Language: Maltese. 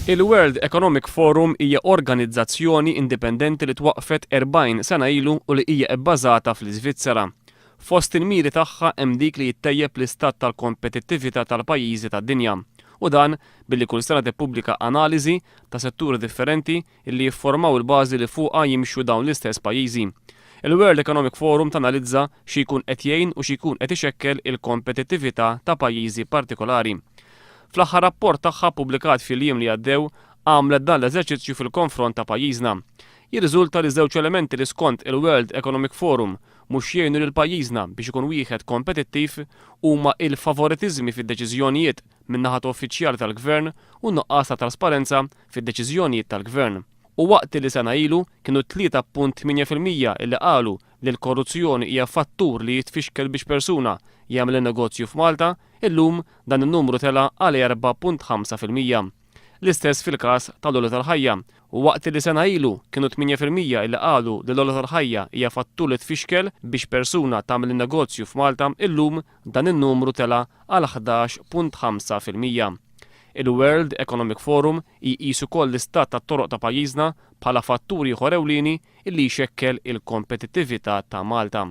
Il-World Economic Forum hija organizzazzjoni indipendenti li twaqqfet 40 sena ilu u li hija bbażata fl-Iżvizzera. Fost il-miri tagħha hemm dik li jittejjeb l-istat tal-kompetittività tal-pajjiżi tad-dinja. U dan billi kull sena tippubblika analiżi ta' setturi differenti li jifformaw il-bażi li fuqha jimxu dawn l-istess pajjiżi. Il-World Economic Forum tanalizza xi jkun qed jgħin u xi jkun qed ixekkel il-kompetittività ta' pajjiżi partikolari. Fl-aħħar rapport tagħha ppubblikat fil-jiem li għaddew għamlet dan l-eżerċizzju fil-konfront ta' pajjiżna. Jirriżulta li żewġ elementi li skont il-World Economic Forum mhux jgħinu lil pajjiżna biex ikun wieħed kompetittiv huma il-favoritiżmi fid-deċiżjonijiet min-naħa ta' uffiċjali tal-Gvern u n-nuqqas ta' trasparenza fid-deċiżjonijiet tal-Gvern. U waqt li sena ilu kienu 3.8% illi qalu li l-korruzzjoni hija fattur li jitfixkel biex persuna jagħmel in-negozju f'Malta, illum dan in-numru tela' għal 4.5%. L-istess fil-każ tal-għoli tal-ħajja. U waqt li sena ilu kienu 8% illi qalu li l-għoli tal-ħajja hija fattur li tfixkel biex persuna tagħmel in-negozju f'Malta, illum dan in-numru tela' għal 11.5%. Il-World Economic Forum jqis ukoll l-istat tat-toroq ta' pajjiżna bħala fattur ieħor ewlieni illi jxekkel il-kompetittività ta' Malta.